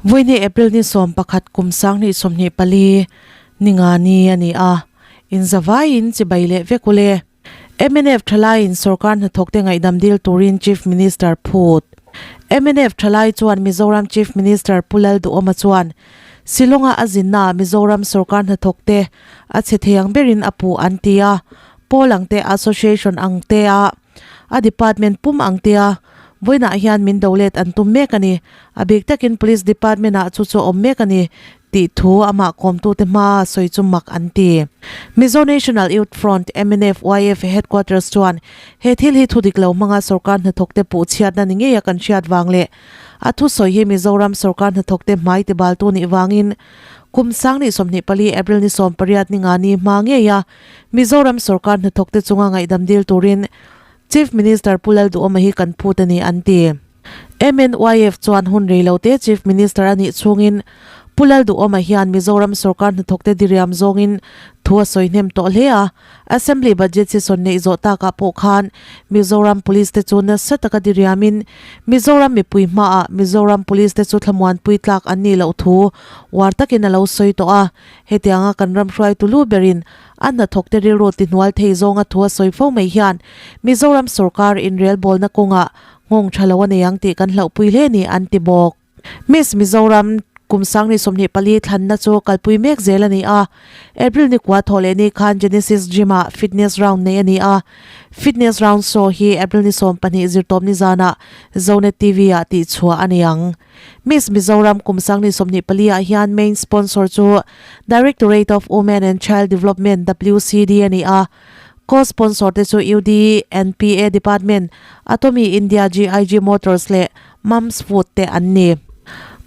Vawiini April ni 11 kum 2024 ninga ni a ni a, inzavaiin chibai leh vek ule. Mnf thalaiin sorkar hnathawkte ngaihdam dil turin Chief Minister phut. Mnf thalai chuan Mizoram Chief Minister Pu Lalduhawma chuan Shillong-a a zinnaah Mizoram sorkar hnathawkte a chhe thei ang berin a puh an ti a, pawl ang te, association ang te a, a department pum ang te a, vawiinah hian min do let an tum mek a ni. A bik takin Police Department-ah chu chu a awm mek a ni. Tih thu amah kawmtute hmaa sawi chu mak an ti. Mizo National Youth Front, MNF-YF, Headquarters chuan he thil hi thudik lo hmanga sorkar hnathawkte puh chhiatna ni ngeia kan hriat vang leh a thusawi hi Mizoram sorkar hnathawkte hmai tibaltu nih vangin kum 2024 April ni 18 ni nga ni hma ngeia Mizoram sorkar hnathawkte chunga ngaihdam dil turin Chief Minister Pu Lalduhawma hi kan phut a ni an ti. MNYF chuan hun rei lo te Chief Minister a nih chhungin Pu Lalduhawma hian Mizoram sorkar hnathawkte diriam zawngin thu a sawi hnem tawh hle a. Assembly budget session neih zawh takah pawh khan Mizoram Police te chu nasa taka diriamin Mizoram mipui hmaah Mizoram Police te chu thlamuanpui tlak an nih loh thu uar takin a lo sawi tawh a. Hetianga kan ram hruaitu lu berin a hnathawkte rilru tihnual thei zawnga thu a sawi fo mai hian Mizoram sorkar inrelbawlna kawngah Nghawng tha lo a nei ang tih kan hlauhpui hle ni an ti bawk. Miss Mizoram kum 2024 thlanna chu kalpui mek zel a ni a. April ni kua thawh leh ni khan Genesis Gym ah fitness round neih a ni a. Fitness round show hi April ni 12 zirtawp ni zanah Zonet TV ah tihchhuah a ni ang. Miss Mizoram kum 2024 ah hian main sponsor chu Directorate of Women and Child Development, WCD, a ni a. Co-sponsor te chu UD and PA Department, Atomy India GIG Motors leh Mums Food te an ni.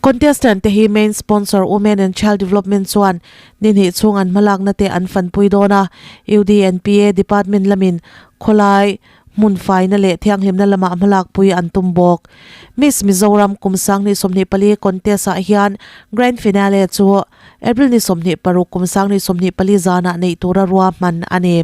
Contestant te hi main sponsor Women and Child Development chuan ni hnih chhung an hmalakna te an fanpui dawn a, UD and PA Department lamin khawlai, hmun faina leh thianghlimna lamah hmalakpui an tum bawk. Miss Mizoram kum 2024 contest ah hian Grand Finale chu April ni 26 kum 2024 zanah neih tura ruahman a ni.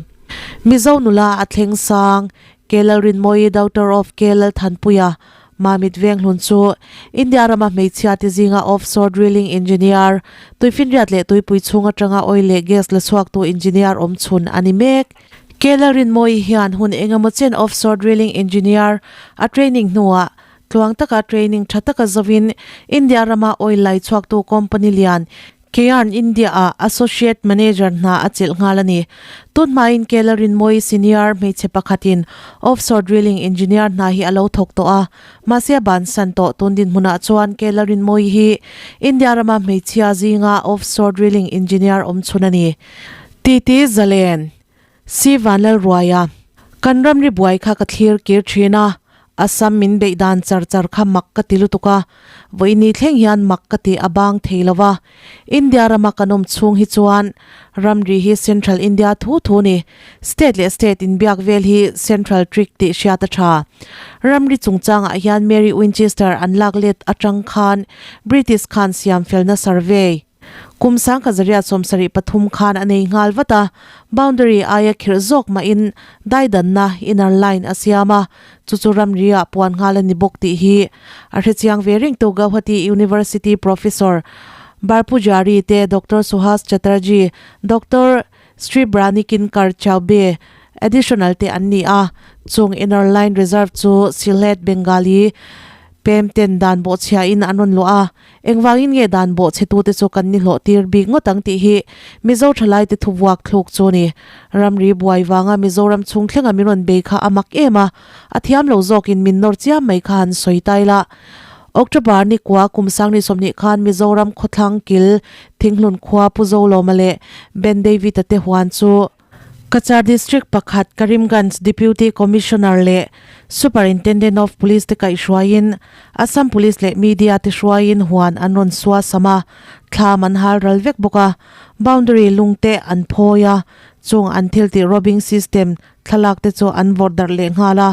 Mizo nula a thleng sang, K Lalrinmawii daughter of K Lalthanpuia, Mamit Venghlun chu India rama hmeichhia te zinga offshore drilling engineer, tuifinriat leh tuipui chhung atanga oil leh gas la chhuaktu engineer awmchhun a ni mek. K Lalrinmawii hian hun engemaw chen offshore drilling engineer a training hnuah Tluang taka training tha taka zovin India rama oil lai chhuaktu company lian Cairn India ah Associate Manager hna a chelh nghal a ni. Tun hmain Kela Rinmawii senior hmeichhe pakhatin offshore drilling engineer hna hi a lo thawk tawh a, mahse a bansan tawh. Tun dinhmunah chuan Kela Rinmawii hi India rama hmeichhia zinga offshore drilling engineer awmchhun a ni. Titi Zalen. Si Vanlalruaia, Kan ramri buai kha ka thlir kir thin a, Assam min beih dan char char kha mak ka ti lutuk a, vawiini thleng hian mak ka ti a bang thei lo va. India rama kan awm chhung hi chuan ramri hi Central India thu thu ni, State leh State inbiak vel hi Central trick tih hriat a tha. Ramri chungchangah hian Mary Winchester an lak let atang khan British khan siam felna survey, Kum 1973 khan a nei nghal vat a, boundary aia khirh zawk mahin daidanna, inner line, a siam a, chu chu ramri-ah puan nghal a ni bawk tih hi a hrechiang ve rengtu Gauhati University Professor Barpujari te Doctor Suhas Chatterjee, Doctor Sribrani Kinkar Chaubey additional te an ni a, chung inner line reserve chu Sylhet Bengali pem ten dan bawhchhiain an rawn luah a, Engvangin nge dan bawh chhetute chu kan ni hlawh tir bik ngawt ang tih hi Mizo thalaite thuvuak thluk chu ni. Ramri buai vanga Mizoram chhung thlenga min rawn bei kha a mak em a, a thiam lo zawkin min nawr chiam mai kha han sawi tai la. October ni kua kum 2020 khan Mizoram khawthlang kil Thinghlun khua Pu Zolawma leh Ben David-a te huan chu Cachar District pakhat Karimganj Deputy Commissioner leh Superintendent of Police te kaihhruaiin Assam Police leh Media te hruaiin huan an rawn sua sam a, thlam an hal ral vek bawk a, boundary lung te an phawi a, chung an thil tih robbing system thlalak te chu an vawrh darh leh nghal a,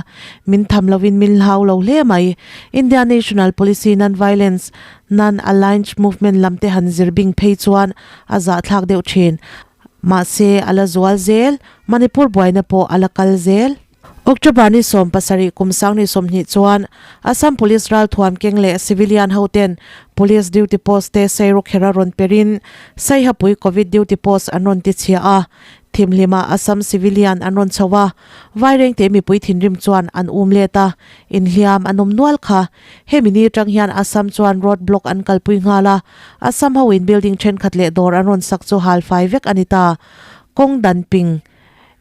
min tham lovin min hlau lo hle mai. India National Policy Non-Violence, Non-Aligned Movement lam te han zir bing phei chuan a zahthlak deuh thin. Mahse, a la zual zel. Manipur buaina pawh a la kal zel. October ni 17 kum 2020 chuan Assam Police ralthuam keng leh civilian hoten Police duty post te Sairawkherh a rawn perin Saihapui Covid duty post an rawn tichhia a, thimhlimah Assam civilian an rawn chho a, Vairengte mipui thinrim chuan an um let a, inhliam an awm nual kha. Hemi ni atang hian Assam chuan road block an kalpui nghal a, Assam hoin building thenkhat leh dawr an rawn sak chu hal fai vek a ni ta. Kawng dan ping.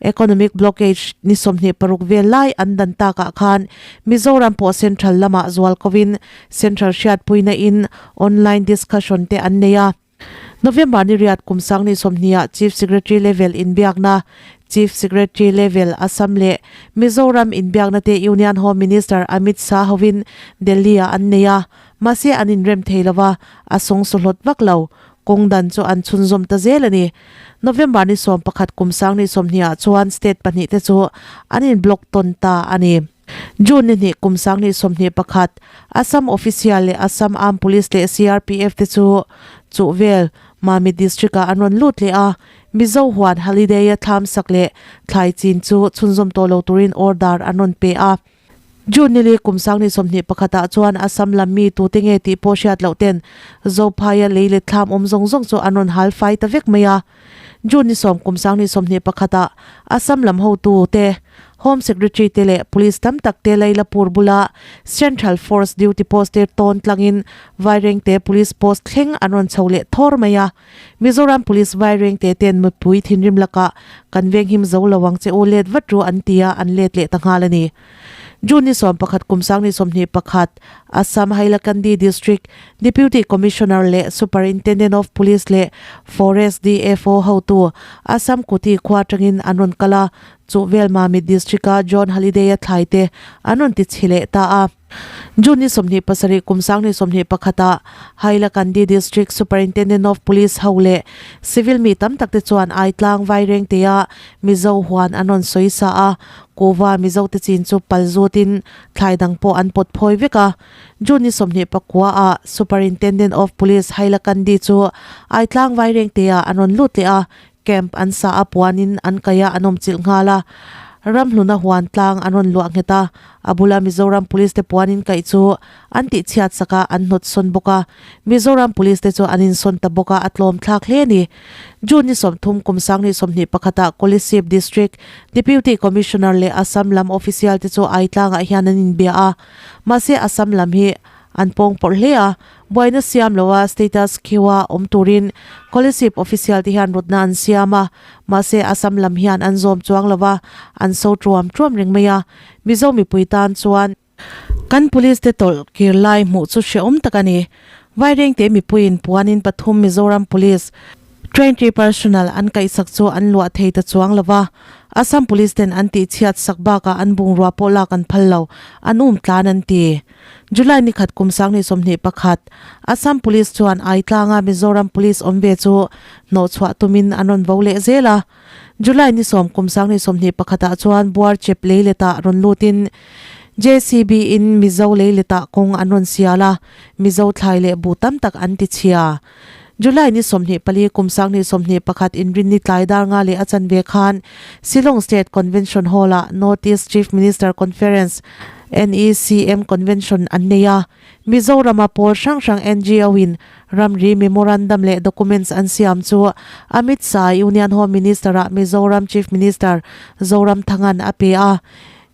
Economic blockage ni 26 vel lai an dan takah khan Mizoram pawh Central lamah zual kovin Central hriatpuina in online discussion te an nei a. November ni riat kum 2020 ah Chief Secretary level inbiakna, Chief Secretary level Assam leh Mizoram inbiakna te Union Home Minister Amit Shah hovin Delhi ah an nei a, mahse an inrem thei lova, a sawngsawhlawt vak lo. Kawng dan chu an chhunzawm ta zel a ni. November ni 11 kum 2020 ah chuan state pahnih te chu an in block tawn ta a ni. June ni hnih kum 2021 Assam official leh Assam Armed Police leh CRPF te chu chuh vel Mamit district ah an rawn lut leh a, Mizo huan holiday a thlam sak leh thlai chin chu chhunzawm tawh lo turin order an rawn pe a. June nili kum 2021 ah chuan Assam lam mi tute nge tih pawh hriat loh ten Zophaia lei leh thlam awm zawng zawng chu an rawn hal fai ta vek mai a. June ni 10 kum 2021 ah Assam lam hotu te, Home Secretary te leh Police tam tak te Lailapur bula Central Force duty post te tawn tlangin Vairengte Police post thleng an rawn chho leh thawr mai a. Mizoram Police Vairengte ten mipui thinrim lakah kan venghim zo lo ang che u let vat ru an ti a, an let leh ta nghal a ni. June ni 11 kum 2021 Assam Hailakandi District Deputy Commissioner leh Superintendent of Police leh Forest DFO hotu Assam Kuti khua atangin an rawn kal a, chu vel Mamit District-a John Haliday-a thlai te an rawn ti chhe leh ta a. June ni 27 kum 2021 ah Hailakandi District Superintendent of Police ho leh civil mi tam tak te chuan Aitlang Vairengte-a Mizo huan an rawn sawi sa a, Kuva Mizo te chin chu pal zutin thlai dang pawh an pawt phawi vek a. June ni 29 ah Superintendent of Police Hailakandi chu Aitlang Vairengte ah an rawn lut leh a, camp an sa a puanin an kaih a an awm chilh nghal a. Ramhluna huan tlang an rawn luah nghet a, a bula Mizoram Police te puanin kaih chu an tihchhiat sak a an hnawt sawn bawk a. Mizoram Police te chu an insawn ta bawk a, a tlawm thlak hle a ni. June ni 30 kum 2021 ah Kolasib District Deputy Commissioner leh Assam lam official te chu Aitlangah hian an inbia a, mahse Assam lam hi an pawng pawrh hle a, buaina siam loa status quo-a awm turin Kolasib official te hian rawtna an siam a, mahse Assam lam hian an zawm chuang lo a, an so tuam tuam reng mai a, Mizo mipui tan chuan. Kan police te tawlh kir lai hmuh chu hrehawm tak a ni. Vairengte mipuiin puanin pathum Mizoram Police 20 personnel an kaihsak chu an luah thei ta chuang lo va, Assam Police ten an tihchhiat sak bakah an bungrua pawh lak an phal lo, an um tlan an ti. July ni khat kum 2021, Assam Police chuan Aitlanga Mizoram Police awm ve chu hnawhchhuah tumin an rawn vo leh zel a. July ni 10 kum 2021 ah chuan Buarchep leiletah rawn lutin JCB in Mizo leiletah kawng an rawn sial a, Mizo thlai leh buh tam tak an ti chhia. July ni 24 kum 2021 inrinni tlai dar nga leh a chanve khan Shillong State Convention Hall ah North East Chief Minister Conference, NECM Convention, an nei a. Mizorama pawl hrang hrang NGO in ramri memorandum leh documents an siam chu Amit Shah Union Home Minister ah Mizoram Chief Minister Zoramthanga'n a pe a.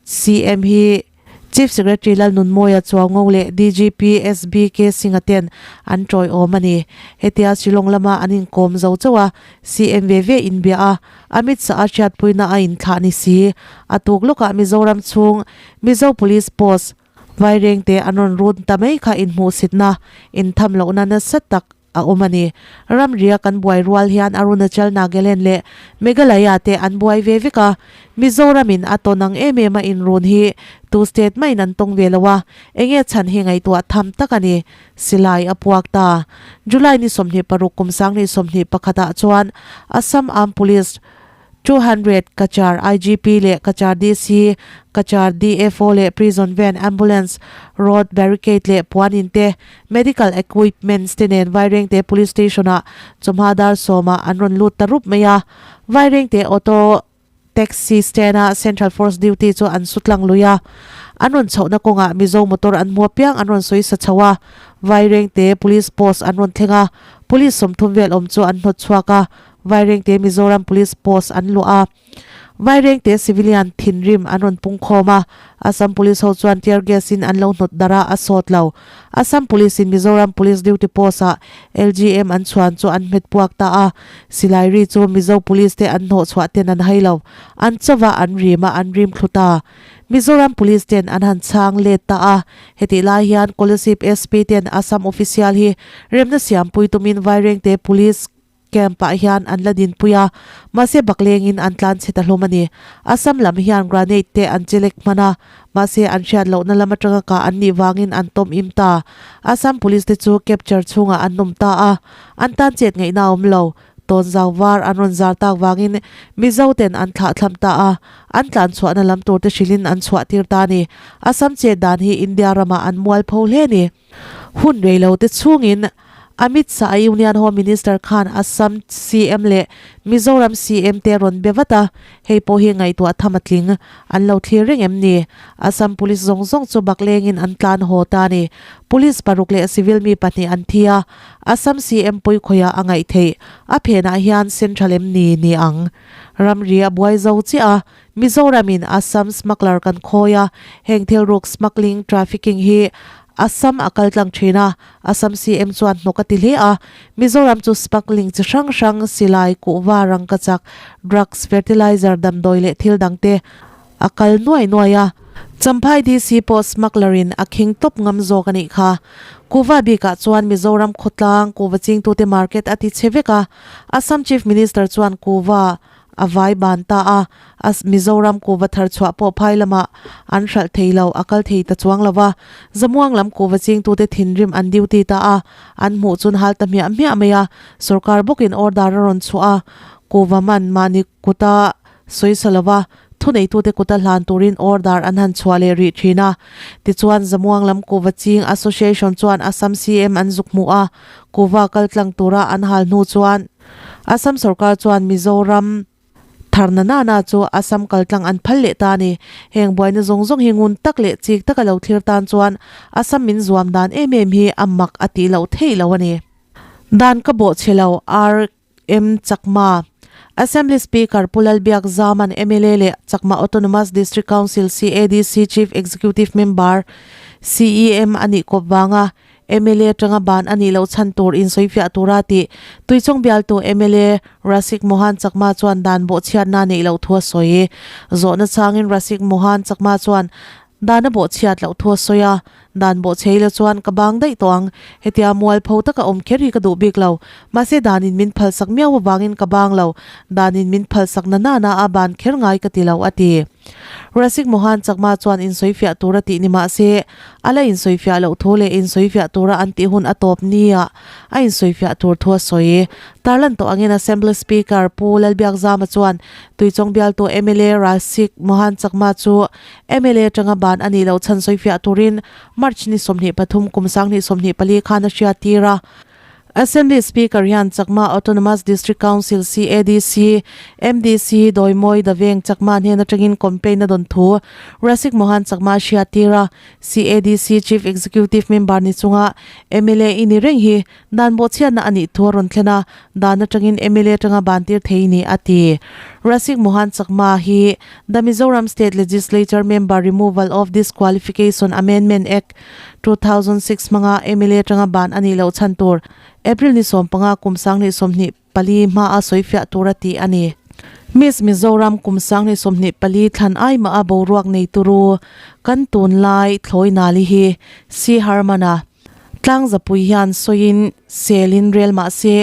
CM hi Chief Secretary Lalnunmawia Chuaungo leh DGP SBK Singh-a ten an tawiawm a ni. Hetia Shillong lama an inkawm zo chauh a, CM ve ve inbia a, Amit Shah-a hriatpuina a inthlah ni si. A tuk lawkah Mizoram chhung Mizo Police Post, Vairengte an rawn run ta mai kha inhmuhsitna, intham lohna nasa tak a awm a ni. Ramria kan buai rual hian Arunachal, Nagaland leh Meghalaya te an buai ve vek a. Mizoramin a tawn ang em em a inrun hi tu state mahin an tawng ve lo a, enge chhan hi ngaihtuah tham tak a ni. Silai a puak ta. July ni 26 kum 2021 ah chuan Assam Armed Police, 200 Cachar IGP leh Cachar DC, Cachar DFO leh Prison Van, Ambulance, Road Barricade leh puan in te, Medical Equipments te nen Vairengte Police Station ah chawhma dar sawmah an rawn lut ta rup mai a. Vairengte Auto. Taxi stand-a Central Force duty chu an su tlang lui a, an rawn chhohna kawngah Mizo motor an hmu apiang an rawn sawi sa chho a, Vairengte Police Post an rawn thleng a, Police 30 vel awm chu an hnawt chhuak a, Vairengte Mizoram Police Post an luah a, Vairengte civilian thinrim an rawn pung khawm a, Assam Police ho chuan tear gas in an lo hnawt darh a, a sawt lo. Assam Police in Mizoram Police duty post ah LGM an chhuan chu an hmet puak ta a, silai ri chu Mizo Police te an hnawh chhuah ten an hai lo, an chauva an rim a an rim thlu ta. Mizoram Police ten an han chhang let ta a, hetih lai hian Kolasib SP ten Assam official hi remna siampui tumin Vairengte Police Camp ah hian an la dinpui a, mahse baklengin an tlan chhe ta hlawm a ni. Assam lam hian granade te an chelek hman a, mahse an hriat lohna lam atanga kah an nih vangin an tawm im ta. Assam Police te chu capture chhungah an awm ta a, an tan chet ngaihna a awm lo. Tawnzau var an rawn zar tak vangin Mizo ten an thlah thlam ta a, an tlan chhuahna lam tur te hrilhin an chhuah tir ta a ni. Assam chet dan hi India ramah an mualpho hle a ni. Hun rei lo te chhungin Amit Shah Union Home Minister khan Assam CM leh Mizoram CM te rawn be vat a, hei pawh hi ngaihtuah tham a tling. An lo thlir reng em ni? Assam Police zawng zawng chu baklengin an tlan haw ta a ni. Police paruk leh civil mi pahnih an thi a, Assam CM pawikhawih ah a ngaih theih. A phenah hian Central em ni ni ang? Ramri a buai zo chiah a, Mizoramin Assam smuggler kan khawi a, heng thil ruk smuggling, trafficking hi Assam a kal tlang thin a, Assam CM chuan hnawk a ti hle a, Mizoram chu smuggling chi hrang hrang, silai, kuhva, rangkachak, drugs, fertilizer, damdawi leh thil dangte a kal nuai nuai a. Champhai DC pawh smuggler in a khing tawp ngam zawk a nih kha. Kuhva bikah chuan Mizoram khawtlang kuhva chingtute market a ti chhe vek a, Assam Chief Minister chuan kuhva A vai ban ta a, as Mizoram kuhva thar chhuah pawh phai lamah an hralh thei lo, a kal thei ta chuang lo va. Zamuang lam kuhva chingtute thinrim an duty ta a, an hmuh chun hal ta hmiah hmiah mai a, sorkar bawkin order a rawn chhuah a, kuhva man mahni kuta sawi sa lo va, thuneitute kuta hlan turin order an han chhuah leh rih thin a. Tichuan Zamuang lam kuhva ching association chuan Assam CM an zuk hmuh a, kuhva kal tlang tura an hal hnu chuan, Assam sorkar chuan Mizoram tharna nana chu Assam kaltlang an phal leh ta a ni. Heng buaina zawng zawng hi ngun tak leh chik taka lo thlir tan chuan Assam min zuam dan em em hi a mak a tih loh theih lo a ni. Dan ka bawh chhe lo, RM Chakma. Assembly Speaker Pu Lalbiak Zaman mla leh Chakma Autonomous District Council, CADC, Chief Executive Member, CEM, a nih kawp vanga Mla atanga ban a nih loh chhan tur insawifiah tura tih Tuichawng bialtu mla Rasik Mohan Chakma chuan dan bawhchhiatna neih loh thu a sawi. Zawhna changin Rasik Mohan Chakma chuan dan a bawhchhiat loh thu a sawi a, Dan bawhchhei la chuan ka bang daih tawh ang. Hetia mualpho taka awm kher hi ka duh bik lo. Mahse danin min phalsak miau avangin ka bang lo. Danin min phalsak na nana a ban kher ngai ka ti lo, a ti. Rasik Mohan Chakma chuan insawifiah tur a tih ni mah se, a la insawifiah loh thu leh insawifiah tura an tih hun a tawp nia a insawifiah tur thu a sawi. Tarlan tawh angin Assembly Speaker Pu Lalbiakzama chuan Tuichawng bialtu mla Rasik Mohan Chakma chu mla atanga ban a nih loh chhan sawifiah turin March ni 23 kum 2024 khan a hriattir a. Assembly Speaker hian Chakma Autonomous District Council, CADC, MDC, Dawimawi Daveng Chakma hnen atangin complaint a dawn thu Rasik Mohan Chakma a hriattir a. CADC Chief Executive Member ni chunga mla i ni reng hi dan bawhchhiatna a nih thu a rawn thlen a, dan atangin mla atanga bantir thei ni a ti. Rasik Mohan Chakma hi The Mizoram State Legislature Member Removal of Disqualification Amendment Act, 2006 hmanga mla atanga ban a nih loh chhan tur April ni 15 kum 2024 hmaa sawifiah tur a tih a ni. Miss Mizoram kum 2024 thlan ai mah a boruak nei turu kan tunlai thlawi nali hi Si Harman-a tlangzapui hian sawiin selin rel mah se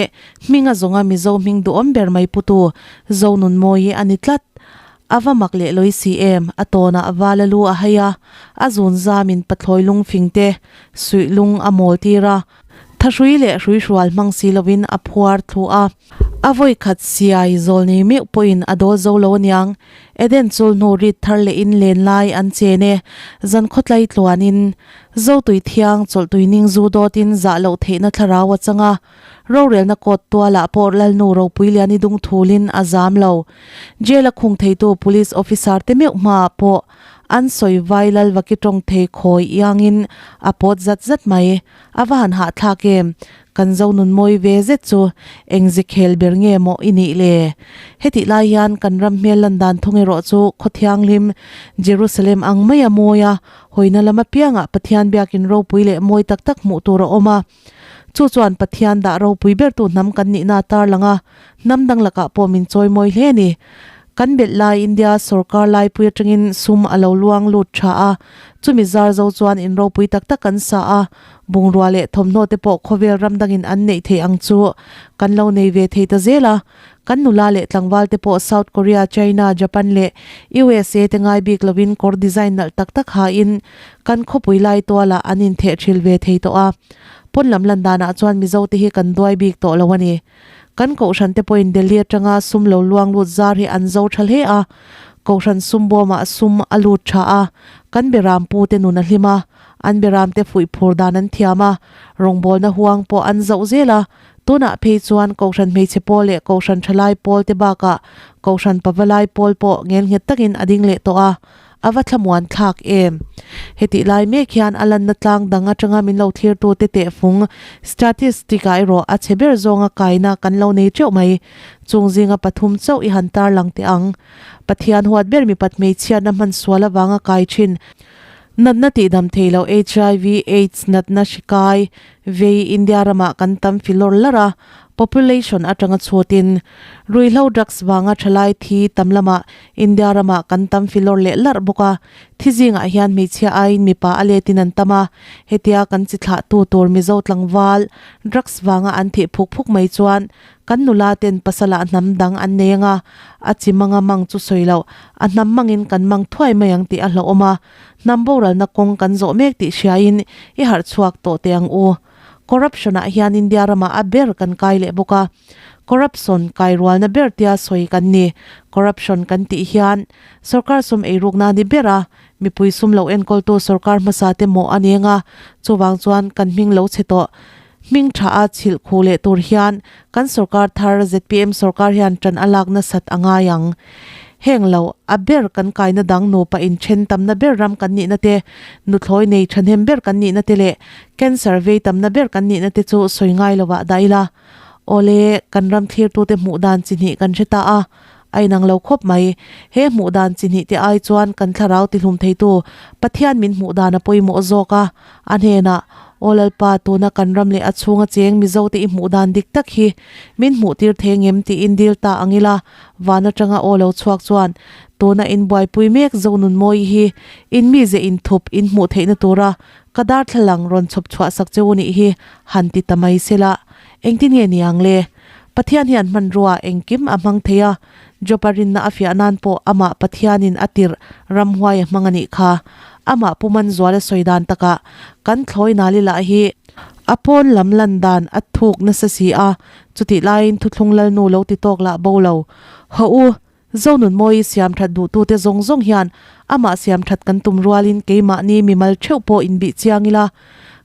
hming a zawnga Mizo hming duhawm ber mai putu Zonunmawi a ni tlat. A va mak leh lawi si em, a tawnah val a lu a hai a, a zun zamin pathlawi lung fing te suih lung a mawl tir a, thahrui leh hruihrual hmang si lovin a phuar thlu a. A vawi khat siai zawl nei meuh pawhin a dawl zo lo aniang. Eden chul hnu rit thar leh in len lai an chen e. Zan khawtlai tluan in Zotui thiang chawlhtui ning zu dawt in zah loh theihna thlarau a chang a. Rorelna kawt tualah pawh Lalnu Ropuiliani dung thul in a zam lo. Jail a khung theitu Police officer te meuh hmaah pawh an sawi vai lal vaki tawng thei khawi iangin a pawt zat zat mai. A va han hahthlak em? Kan zo nun mawi ve zet chu eng ze khel ber nge maw i nih le? Hetih lai hian kan ram hmel lan dan thung erawh chu khaw thianghlim Jerusalem ang mai a mawi a, hawina lam apiangah Pathian biakin ropui leh mawi tak tak hmuh tur a awm a. Chu chuan Pathian dah ropui bertu hnam kan nihna a tarlang a, hnam dang lakah pawh min chawimawi hle a ni. Kan belh lai India sorkar laipui atangin sum a lo luang lut tha a, chumi zar zo chuan in ropui tak tak kan sa a, bungrua leh thawmhnaw te pawh khawvel ram dangin an neih theih ang chu kan lo nei ve thei ta zel a. Kan nula leh tlangval te pawh South Korea, China, Japan leh USA te ngai bik lovin kawr design nalh tak tak hain kan khawpui lai tualah an intheh thil ve thei tawh a. Pawn lam lan danah chuan Mizo te hi kan duai bik tawh lo a ni. Kan Kohhran te pawhin Delhi atanga sum lo luang lut zar hi an zo tha hle a. Kohhran sum bawmah sum a lut tha a, kan beram pu te nun a hlim a, an beram te fuih phur dan an thiam a, rawngbawlna huang pawh an zoh zel a. Tunah phei chuan Kohhran hmeichhe pawl leh Kohhran thalai pawl te bakah Kohhran pavalai pawl pawh ngelnghet takin a ding leh tawh a. A va thlamuan thlak em? Hetih lai mek hian a lanna tlang dang atanga min lo thlirtute tehfung statistic-ah erawh a chhe ber zawnga kaina kan lo nei teuh mai. Chung zinga pathum chauh i han tarlang teh ang. Pathian huat ber mipat hmeichhiatna hman sual avanga kai thin natna tihdam thei lo HIV, AIDS natna hri kai vei India ramah kan tam filawr lar a, population atanga chhutin ruihhlo drugs vanga thalai thi tam lamah India ramah kan tam filawr leh larh bawk a, thi zingah hian hmeichhia aiin mipa a letin an tam a, hetia kan chi thlahtu tur Mizo tlangval drugs vanga an thih phuk phuk mai chuan kan nula ten pasalah hnam dang an nei anga, a chi manga mang chu sawi loh, a hnam mangin kan mang thuai mai ang tih a hlauhawm a, hnam boralna kawng kan zawh mek tih hriain i harh chhuak tawh teh ang u. Corruption ah hian India ramah a ber kan kai leh bawk a, Corruption kai rualna ber tia sawi kan ni. Corruption kan tih hian sorkar sum eirukna ni ber a, mipui sum lo enkawltu sorkar hmasa te mawh a neng a, chuvang chuan kan hming lo chhe tawh. Hming tha a chhilh khuh leh tur hian kan sorkar thar zpm sorkar hian tan a lak nasat a ngai ang. Heng lo, a ber kan kaina dang nupa inthen tamna ber ram kan nihna te, nuthlawi nei thahnem ber kan nihna te leh cancer vei tamna ber kan nihna te chu sawi ngai lovah dah ila. Awle, kan ram thlirtute hmuh dan chi hnih kan hre ta a, a inang lo khawp mai. He hmuh dan chi hnih te ai chuan kan thlarau tihlum theitu Pathian min hmuh dan a pawimawh zawk a, a hnenah, Aw Lalpa, tuna kan ram leh a chhunga cheng Mizote i hmuh dan dik tak hi min hmuh tir thei ngem tiin dil ta ang ila, van atanga aw lo chhuak chuan tuna in buaipui mek Zonunmawi hi in mize inthup in hmuh theihna tura ka darthlalang rawn chhawp chhuah sak che u nih hi han ti ta mai sela. Engtin nge ni ang le? Pathian hian hmanrua engkim a hmang thei a, Job-a rinna a fiah nan pawh amah Pathianin a tirh ramhuai a hmang a nih kha. Amah Pu Manzuala sawi dan takah kan thlawi nali lah hi a pawn lam lan dan a thuk nasa si a, chutih laiin thuthlung lalnu lo ti tawk lah bo lo. Haw u, Zonunmawi siam that duhtute zawng zawng hian amah siam that kan tum rualin keimahni mimal theuh pawh inbih chiang ila,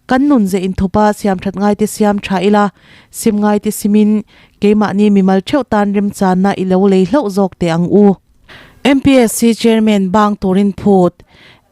kan nun ze inthupa siam that ngaite siam tha ila, sim ngaite simin keimahni mimal theuh tan remchanna i lo lei hlauh zawk teh ang u. MPSC Chairman bang turin phut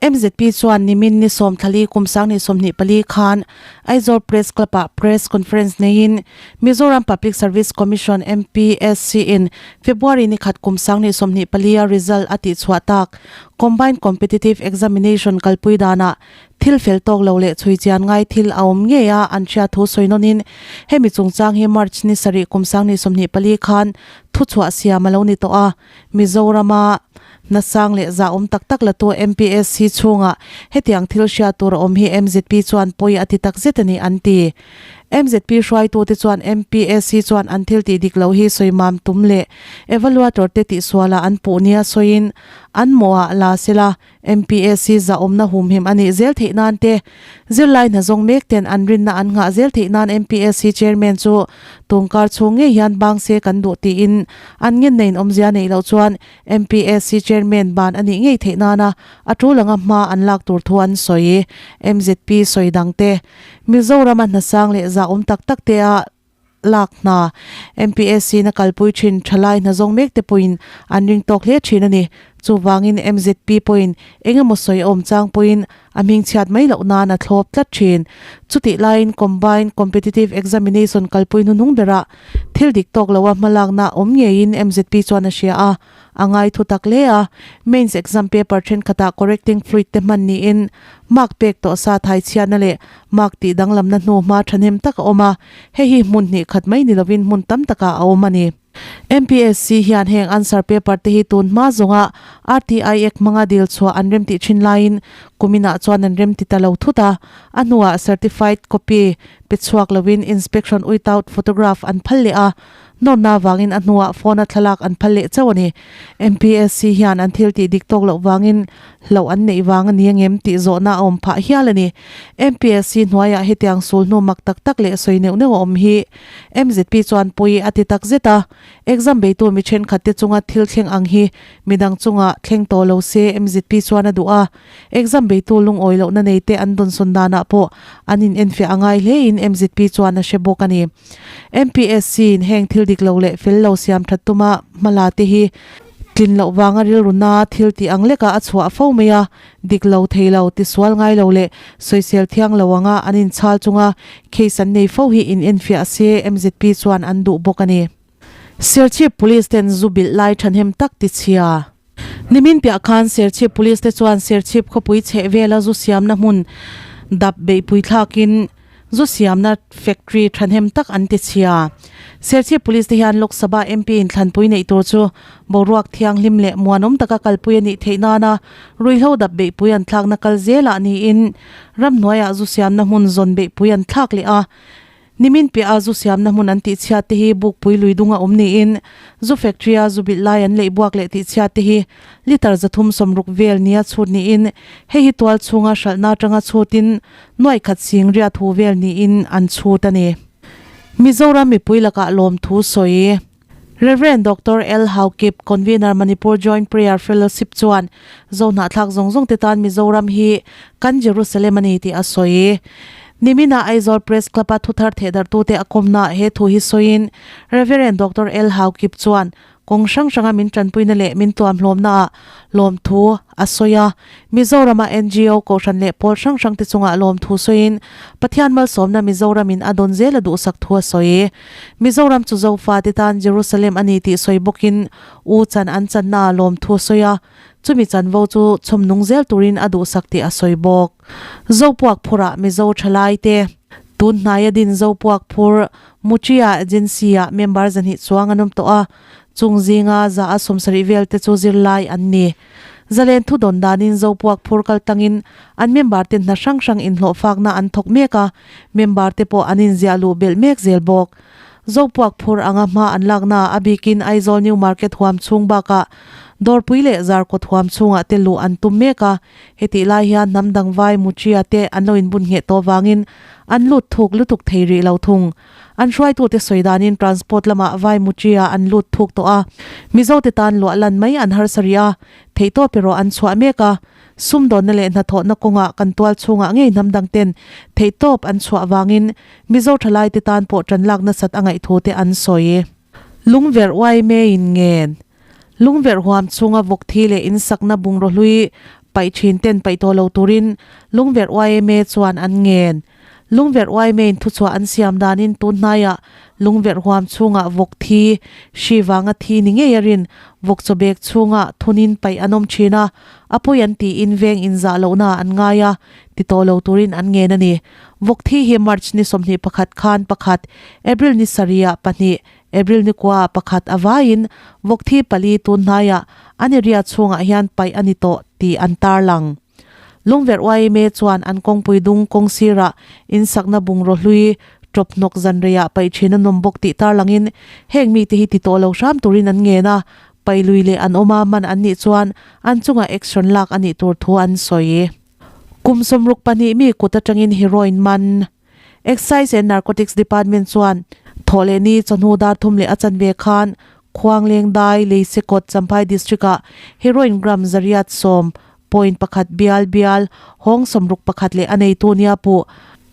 MZP chuan nimin ni sawmthlali kum 2024 khan Aizawl Press Club-ah Press Conference neiin Mizoram Public Service Commission, MPSC, in February ni khat kum 2024 a result a tihchhuah tak Combined Competitive Examination kalpui danah thil fel tawk lo leh chhui chian ngai thil a awm ngei a an hriat thu sawi nawnin hemi chungchang hi March ni sarih kum 2024 khan thuchhuah siam a lo ni tawh a. Mizorama hnasang leh zahawm tak tak latu MPSC chhungah hetiang thil hriat tur a awm hi MZP chuan pawi a ti tak zet a ni an ti. MZP hruaitute chuan MPSC chuan an thil tih dik loh hi sawimam tum leh evaluator te tihsualah an puh nia sawiin an mawhah la sela. MPSC zahawmna humhim a nih zel theih nan te, zirlai hna zawng mek ten an rinna an nghah zel theih nan MPSC Chairman chu tungkar chhung ngei hian bang se kan duh tiin an ngenna in awmzia neih loh chuan MPSC Chairman ban a nih ngei theih nana a tul anga hma an lak tur thu an sawi. MZP sawi dang te, Mizorama hnasang leh zahawm tak tak te a lak hna MPSC na kalpui thin thalai hna zawng mek te pawhin an ring tawk hle thin a ni. Chuvangin MZP pawhin eng emaw sawi awm chang pawhin a hming chhiat mai loh nan a thlawp tlat thin. Chutih laiin Combined Competitive Examination kalpui hnuhnung berah thil dik tawk loa hmalakna awm ngeiin MZP chuan a hria a, a ngai thu tak hle a. Mains exam paper thenkhatah correcting fluid te hman niin mark pek tawh sa thai chhiatna leh mark tih danglamna hnu hma thahnem tak a awm a, hei hi hmun hnih khat mai ni lovin hmun tam takah a awm a ni. MPSC hian heng answer paper te hi tun hma zawnga RTI Act hmanga dil chhuah an remtih thin laiin kuminah chuan an remti ta lo thut a, a hnuah certified copy pe chhuak lovin inspection without photograph an phal leh a, nawrna vangin a hnuah phone a thlalak an phal leh chauh a ni. MPSC hian an thil tih dik tawk loh vangin hlauh an neih vang a ni angem tih zawhna a awm phah hial a ni. MPSC hnuaiah hetiang sul hnu mak tak tak leh sawi neuh neuh a awm hi MZP chuan pawi a ti tak zet a, exam beitu mi thenkhat te chunga thil thleng ang hi midang chunga thleng tawh lo se MZP chuan a duh a, exam beitu lungawi lohna nei te an dawnsawn danah pawh an in enfiah a ngai hlein MZP chuan a hre bawk a ni. MPSC in heng thil dik lo leh fel lo siam that tuma hmala te hi tlin loh vanga rilru na thil tih ang lekah a chhuah fo mai a, Dik lo thei lo, tisual ngai lo leh sawisel thiang lo anga an inchhal chunga case an nei fo hi in enfiah se MZP chuan an duh bawk a ni. Serchhip Police ten zu bilh lai thahnem tak ti chhia. Nimin piah khan Serchhip Police te chuan Serchhip khawpui chheh vela zu siamna hmun dap beihpui thlakin Zu siamna factory thahnem tak an ti chhia. Serchhip Police te hian Lok Sabha MP inthlanpui neih tur chu boruak thianghlim leh muanawm taka kalpui a nih theih nana ruihhlo dap beihpui an thlakna kal zelah niin ramhnuaiah zu siamna hmun zawn beihpui an thlak leh a. Nimin piaha zu siamna hmun an tihchhiat te hi Bukpui luidunga awm niin zu factory a zu bilh lai an leih buak leh tihchhiat te hi litre 360 vel nia chhut niin hei hi tual chhunga hralhna atanga chhutin Nuaih khat sing riat hu vel niin an chhut a ni. Mizoram mipui lakah lawmthu sawi. Rev. Doctor L. Haokip, Convener Manipur Joint Prayer Fellowship chuan Zohnahthlak zawng zawng te tan Mizoram hi kan Jerusalem a ni tih a sawi. Niminah Aizawl Press Club-a thuthar thehdarhtute a kawmnaah he thu hi sawiin Rev. Doctor L. Haokip chuan Kawng hrang hranga min tanpuina leh min tuamhlawmnaah lawmthu a sawi a. Mizorama ngo kohhran leh pawl hrang hrangte chungah lawmthu sawiin Pathian malsawmna Mizoramin a dawn zel a duhsak thu a sawi. Mizoram chu Zofate tan Jerusalem a ni tih sawi bawkin U chan an channaah lawmthu a sawi a, chumi chanvo chu chhawm nung zel turin a duhsak tih a sawi bawk. Zopuak phurah Mizo thalaite tun hnaia din Zopuak phur Muchia Agency-ah member zahnih chuang an awm tawh a, chung zinga za a 70 vel te chu zirlai an ni. Zalen thu dawn danin Zopuak phur kal tangin an member te hna hrang hrang inhlawhfakna an thawk mek a, member te pawh an inziah luh belh mek zel bawk. Zopuak phur anga hma an laknaah a bikin Aizawl New Market huam chhung bakah Dawrpui leh Zarkawt huam chhungah te luh an tum mek a, hetih lai hian hnam dang vai Muchia te an lo inbun ngheh tawh vangin An lut thuk lutuk thei rih lo thung. An hruaitute sawi danin transport lamah vai Muchia an lut thuk tawh a, Mizote tan luah lan mai an harsa rih a, theihtawp erawh an chhuah mek a. Sumdawnna leh hnathawhna kawngah kan tual chhungah ngei hnam dang ten theihtawp an chhuah vangin Mizo thalaite tan pawh tan lak nasat a ngaih thu te an sawi. Lungverh uai meiin ngen. Lungverh huam chhunga vawk thi leh insakna bungraw hlui paih thin ten paih tawh lo turin Lungverh yma chuan an ngen. Lungverh yma in thuchhuah an siam danin tun hnaiah Lungverh huam chhungah vawk thi, hri vanga thi ni ngei a rin vawk chaw bag chhunga thunin paih an awm thin a, a pawi an tiin veng inzah lohna an ngai a, ti tawh lo turin an ngen a ni. Vawk thi hi March ni 21 khan pakhat, April ni sarihah pahnih, April ni kua pakhat a vaiin vawkthi pali tun hnaiah an area chhungah hian paih a ni tawh tih an tarlang. Lungverh yma chuan an kawngpui dung kawng sirah insakna bungraw hlui tawp hnawk zan reiah paih thin a nawm bawk tih tarlangin heng mite hi ti tawh lo hram turin an ngen a. Paih lui leh an awm a, man an nih chuan an chungah action lak a nih tur thu an sawi. Kum 62 mi kut atangin heroin man. Excise and Narcotics Department chuan Thawhlehni chawhnu dar thum leh a chanve khan Khuangleng Dai Leisekawt Champhai District ah heroin gram zariat sawm point pakhat bial bial hawng 61 leh a neitu nia puh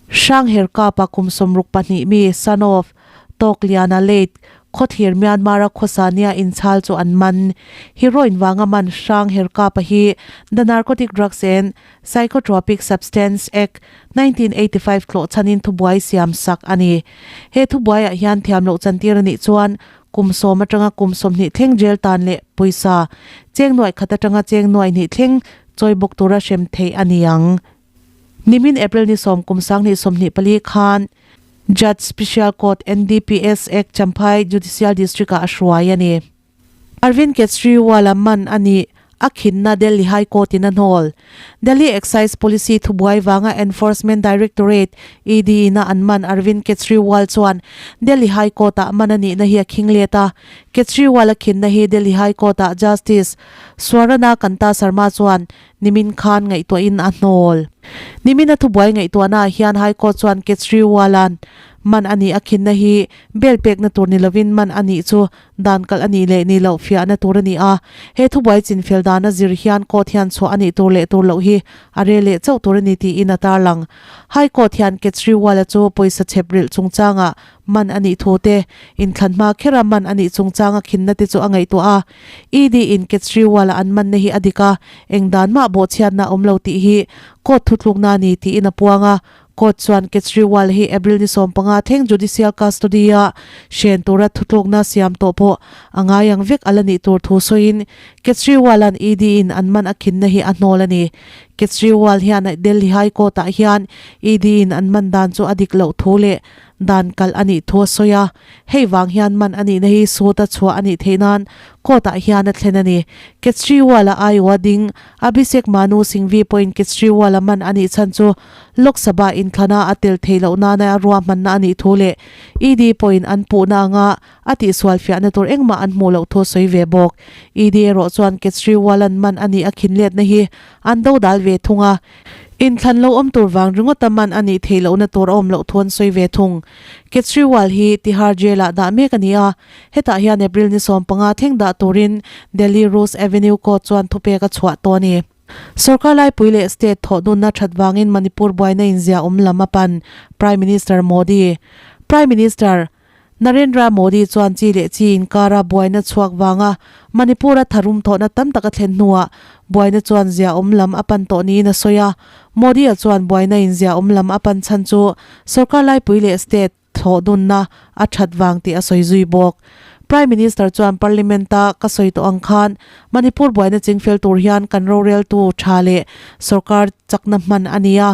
Hrangher Kapa kum 62 mi son of Tawkliana late Khawthlir Myanmar a khawsa nia inchhal chu an man. Heroin vanga man Hrangher Kapa hi The Narcotic Drugs and Psychotropic Substance Act, 1985 tlawh chhanin thubuai siam sak a ni. He thubuaiah hian thiam loh chantir a nih chuan kum sawm atanga kum 20 thleng jail tan leh pawisa cheng nuaih khat atanga cheng nuaih hnih thleng chawi bawk tura hrem theih a ni ang. Nimin April ni sawm kum 2024 khan Judge Special Court NDPS Act Champhai Judicial District ah a hruai a ni. Arvind Kejriwal-a man a nih a khinna Delhi High Court in a hnawl. Delhi Excise Policy thubuai vanga Enforcement Directorate, ED, in a an man Arvind Kejriwal chuan Delhi High Court ah man a nihna hi a khing let a. Kejriwal-a khinna hi Delhi High Court ah Justice Swarana Kanta Sharma chuan Nimin khan ngaihtuahin a hnawl. Nimin a thubuai ngaihtuahnaah hian High Court chuan Kejriwal-a'n man a nih a khinna hi bail pekna tur ni lovin man a nih chu dan kalh a nih leh nih loh fiahna tur a ni a. He thubuai chinfel dana zir hian court hian chhuah a nih tur leh tur loh hi a rel leh chauh tur a ni tiin a tarlang. High Court hian Kejriwal-a chu pawisa chhep rilh chungchangah man a nih thu te, inthlan hma khera man a nih chungchanga khinna te chu a ngaihtuah a. ED in Kejriwal-a an manna hi a dik a, eng dan mah bawhchhiatna a awm lo tih hi court thutlukna a ni tiin a puang a. Court chuan Kejriwal hi April ni 15 thleng judicial custody-a hren tura thutlukna siam tawh pawh a ngai ang vek a la nih tur thu sawiin Kejriwal-a'n ED in an man a khinna hi a hnawl a ni. Kejriwal hian Delhi High Court-ah hian ED in an man dan chu a dik loh thu leh Dan kalh a nih thu a sawi a, hei vang hian man a nihna hi suit a chhuah a nih theih nan court ah hian a thlen a ni. Kejriwal-a aiawha ding Abhishek Manu Singhvi pawhin Kejriwal-a man a nih chhan chu Lok Sabha inthlana a tel theih loh nana ruahmanna a nih thu leh ED pawhin an puhna anga a tihsual fiahna tur engmah an hmuh loh thu a sawi ve bawk. ED erawh chuan Kejriwal-a'n man a nih a khinletna hi an dodal ve thung a, Inthlan lo awm tur vang ringawta man a nih theih lohna tur a awm loh thu an sawi ve thung. Kejriwal hi Tihar Jail-ah dah mek a ni a, hetah hian April ni 15 thleng dah turin Delhi Rouse Avenue Court chuan thupek a chhuah tawh a ni. Sorkar laipui leh state thawh dunna that vangin Manipur buaina inziah awm lam a pan, Prime Minister Modi. Prime Minister. Narendra Modi chuan chi leh chi inkara buaina chhuak vanga Manipur-a tharum thawhna tam tak a thlen hnuah buaina chuan ziaawm lam a pan tawh niin a sawi a. Modi-a chuan buaina in ziaawm lam a pan chhan chu sorkar laipui leh state thlawh dunna a that vang tih a sawi zui bawk. Prime Minister chuan Parliament-a ka sawi tawh ang khan Manipur buaina chingfel tur hian kan roreltu tha leh sorkar chakna hman a ni a.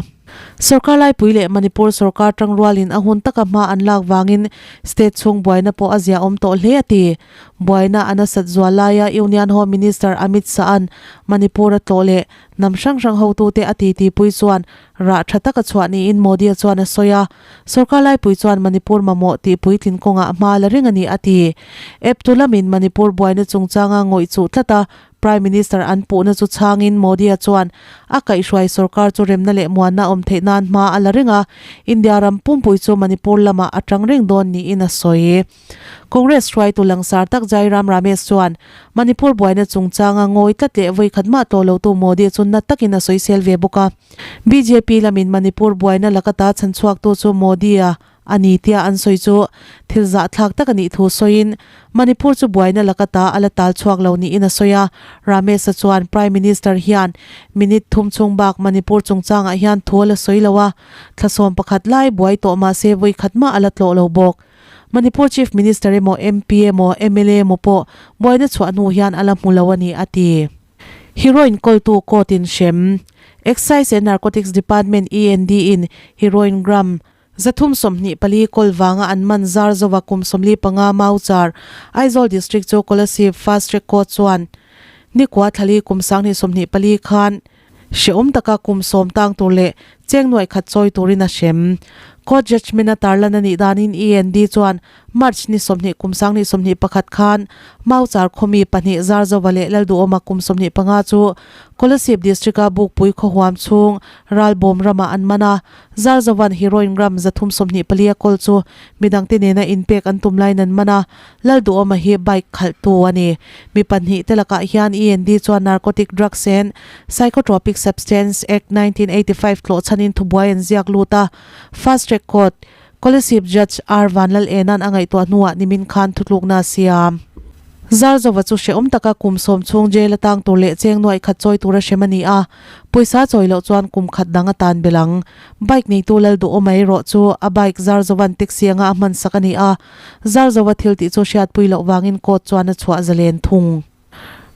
Sorkar laipui leh Manipur sorkar tangrualin a hun taka hma an lak vangin state chhung buaina pawh a ziaawm tawh hle a ti. Buaina a nasat zual laia Union Home Minister Amit Shah-a'n Manipur a tlawh leh hnam hrang hrang hotute a titipui chuan rah tha taka chhuah niin Modi-a chuan a sawi a. Sorkar laipui chuan Manipur mamawh tih puitlin kawngah hma la reng a ni a ti. Eptu lamin Manipur buaina chungchanga ngawih chuh tlat a Prime Minister an puhna chu chhangin Modi-a chuan a kaihhruai sorkar chu remna leh muanna awm theih nan hma a la reng a, India ram pumpui chu Manipur lamah a tang reng dawn niin a sawi. Congress hruaitu langsar tak Jairam Ramesh chuan Manipur buaina chungchanga ngawi tlat leh vawi khat mah tawh lotu Modi chu na takin a sawisel ve bawk a. Bjp lamin Manipur buaina laka ta chhanchhuaktu chu Modi-a A ni tia an sawi chu thil zahthlak tak a nih thu sawiin Manipur chu buaina laka ta a la tal chhuak lo niin a sawi a. Ramesh-a chuan Prime Minister hian minute thum chhung bak Manipur chungchangah hian thu a la sawi lo a, thla 11 lai buai tawh mah se vawi khat mah a la tlawh lo bawk. Manipur Chief Minister emaw MP emaw mla emaw pawh buaina chhuah hnu hian a la hmu lo a ni a ti. Heroin kawltu court in hrem Excise and Narcotics Department, END, in heroin gram 324 kawl vanga an man zar zova kum 45 Mauchar, Aizawl District chu Kolasib Fast Track Court chuan nikua thlali kum 2024 khan hrehawm taka kum 10 tang tur leh cheng nuaih khat chawi turin a hrem. Court judgement a tarlan a nih danin END chuan March ni 20 kum 2021 khan Mauchar khawmi pahnih Zarzova leh Lalduhawma kum 25 chu Kolasib District-a Bukpui khawhuam chhung Ralbawm ramah an man a, Zarzova'n heroin gram 324 a kawl chu midangte nena inpek an tum laiin an man a, Lalduhawma hi bike khalhtu a ni. Mi pahnih te lakah hian END chuan Narcotic Drugs and Psychotropic Substance Act 1985 tlawh chhanin thubuai an ziak lut a, Fast Track Court, Kolasib Judge R Vanlal Ena'n a ngaihtuah hnuah nimin khan thutlukna a siam. Zarzova chu hrehawm taka kum sawm chhung jail a tang tur leh cheng nuaih khat chawi tura hrem a ni a, pawisa chawi loh chuan kum khat dang a tan belh ang. Bike neitu Lalduhawma erawh chu a bike Zarzova'n taxi anga a hman sak a ni a, Zarzova thil tih chu hriatpui loh vangin court chuan a chhuah zalen thung.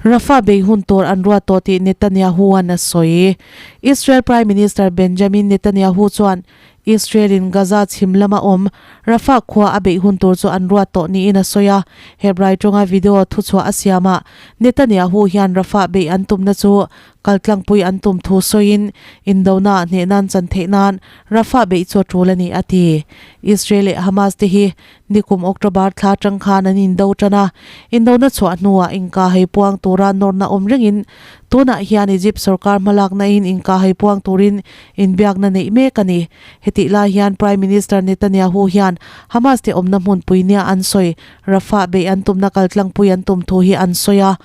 Rafah bei hun tur an ruat tawh tih Netanyahu-a'n a sawi. Israel Prime Minister Benjamin Netanyahu chuan Israel-in Gaza chhim lama awm Rafah khua a beih hun tur chu an ruat tawh niin a sawi a. Hebrai tawnga video thuchhuah a siamah Netanyahu hian Rafah beih an tumna chu kaltlangpui an tum thu sawiin indona hneh nan chan theih nan Rafah beih chu a tul a ni a ti. Israel leh Hamas te hi Nikum October thla atang khan an indo tan a, indona chhuah hnuah inkahhei puang tura nawrna awm rengin tunah hian Egypt sorkar hmalaknain inkahhei puang turin inbiakna neih mek a ni. Hetih lai hian Prime Minister Netanyahu hian Hamas te awmna hmunpui nia an sawi Rafah beih an tumna kaltlangpui an tum thu hi an sawi a.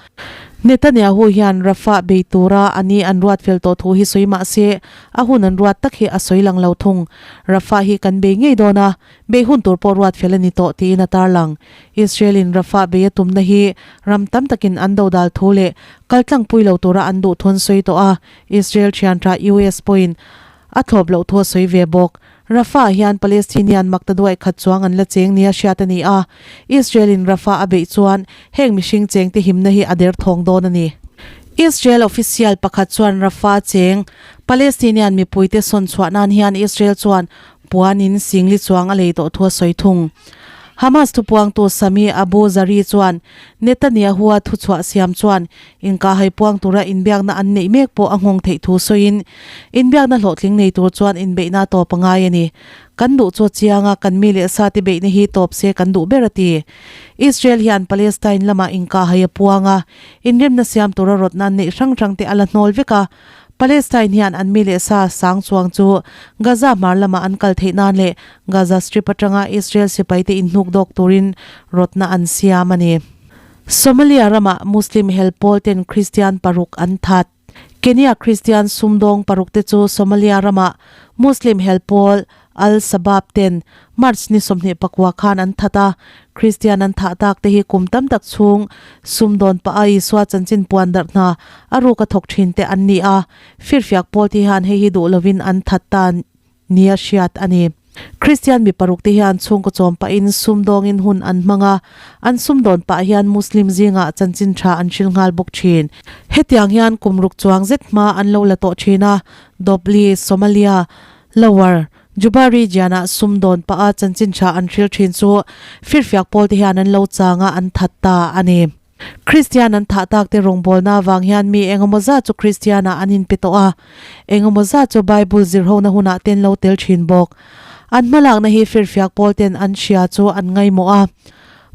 Netanyahu hian Rafah bei tura a ni an ruat fel tawh thu hi sawi mah se a hun an ruat tak hi a sawi lang lo thung. Rafah hi kan bei ngei dawn a, Bei hun tur pawh ruat fel a ni tawh tiin a tarlang. Israel-in Rafah bei a tumna hi ram tam takin an dodal thu leh kaltlangpui lo tura an duh thu an sawi tawh a, Israel thian tha US pawhin a thlawp loh thu a sawi ve bawk. Rafah hian Palestinian makta duaih khat chuang an la cheng nia hriat a ni a, Israel-in Rafah a beih chuan heng mihring chengte himna hi a derthawng dawn a ni. Israel official pakhat chuan Rafah cheng Palestinian mipuite sawn chhuah nan hian Israel chuan Puanin singli chuang a lei tawh thu a sawi thung. Hamas thupuangtu Sami Abu Zari chuan Netanyahu-a thuchhuah siam chuan inkahhai puang tura inbiakna an neih mek pawh a nghawng theih thu sawiin, Inbiakna hlawhtling nei tur chuan inbeihna a tawp a ngai a ni. Kan duh chu a chiang a, kan mi leh sate beihna hi tawp se kan duh ber a ti. Israel hian Palestine lamah inkahhai a puang a, inremna siam tura rawtna an neih hrang hrangte a la hnawl vek a, Palestine hian an mi leh sa sang chuang chu Gaza hmar lamah an kal theih nan leh Gaza Strip atanga Israel sipaite inhnuk dawk turin rawtna an siam a ni. Somalia ramah Muslim hel pawl ten Christian paruk an that. Kenya Christian sumdawng paruk te chu Somalia ramah Muslim hel pawl Al-Shabaab ten March ni 24 khan an that a, Christian an thah tak te hi kum tam tak chhung sumdawn pah a Isua chanchin puan darh hna a ruk a thawk thin te an ni a, firfiak pawl te hian hei hi duh lovin an that ta nia hriat a ni. Christian mi paruk te hian chhungkaw chawm pahin sumdawngin hun an hmang a, an sumdawn pah hian Muslim zingah chanchin tha an hril nghal bawk thin. Hetiang hian kum ruk chuang zet hma an lo la tawh thin a, Dobli, Somalia, Lower Juba region-ah sumdawn pah a chanchin tha an hril thin chu firfiak pawl te hian an lo chang a, an that ta a ni. Kristian an thah tak te rawngbawlna avang hian mi engemaw zat chu Kristian-ah an inpe tawh a, engemaw zat chu Bible zirhona hunah te an lo tel thin bawk. An hmalakna hi firfiak pawl ten an hria chu an ngaimawh a.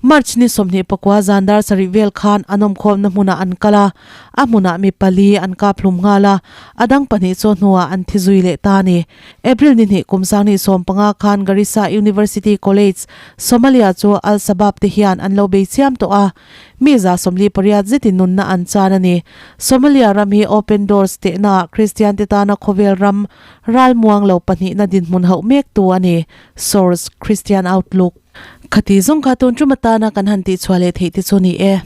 March ni 24 zan dar sarih vel khan an awmkhawmna hmunah an kal a, a hmunah mi pali an kap hlum nghal a, a dang pahnih chaw hnuah an thi zui leh ta a ni. April ni hnih kum 2015 khan Garissa University College, Somalia chu Al-Shabaab te hian an lo bei chiam tawh a, mi 48 zetin nunna an chan a ni. Somalia ram hi Open Doors tehnaah Kristian te tana khawvel ram ralmuang lo pahnihna dinhmun hauh mektu a ni. Source, Christian Outlook. Khati zawng kha tun tum atana kan han tihchhuah leh theih te chu ni e.